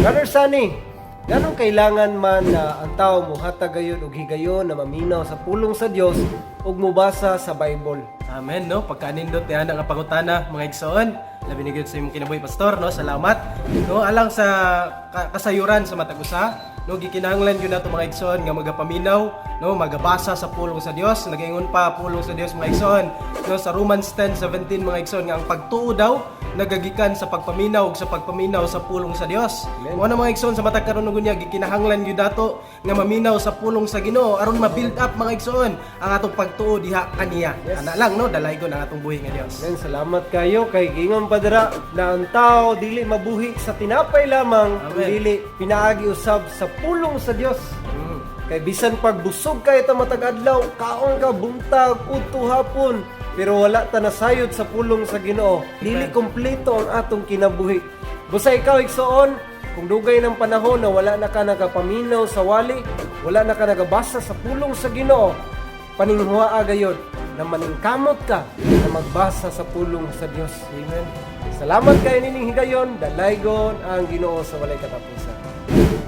Brother Sunny, nganong kailangan man na ang tao mohatag gayud og higayon na maminaw sa pulong sa Dios ug mobasa sa Bible? Amen, no? Pagkanindot ni ana nga pangutana, mga igsoon. Labi na gyud sa imong kinabuhi, pastor, no? Salamat. No, alang sa kasayuran sa matag usa, no, gikinahanglan gyud nato, mga igsoon, nga magapaminaw, no, magabasa sa pulong sa Dios. Nagaingon pa pulong sa Dios, mga igsoon, no, sa Romans 10:17, mga igsoon, nga ang pagtuo daw nagagikan sa pagpaminaw ug sa pagpaminaw sa pulong sa Dios. Amen. Mao na, mga igsoon, sa matag karon unya gikinahanglan gyud nato nga maminaw sa pulong sa Ginoo aron ma-build up, mga igsoon, ang atong pagtuo diha kaniya. Ana lang, no, dalaygon ang atong buhi nga Dios. Amen. Salamat kayo kay giingon pa dira na ang tao dili mabuhi sa tinapay lamang, Amen. Dili pinaagi usab sa pulong sa Dios. Kay bisan pag busog kay ta matag adlaw, kaon ka buntag, udto, hapon, pero wala ta nasayod sa pulong sa Ginoo, dili kompleto ang atong kinabuhi. Busa ikaw, igsoon, kung dugay ng panahon na wala na ka nagapaminaw sa wali, wala na ka nagabasa sa pulong sa Ginoo, paninghuaa gayod na maningkamot ka na magbasa sa pulong sa Dios. Amen. Salamat kayo nining higayon, dalaygon ang Ginoo sa walay katapusan.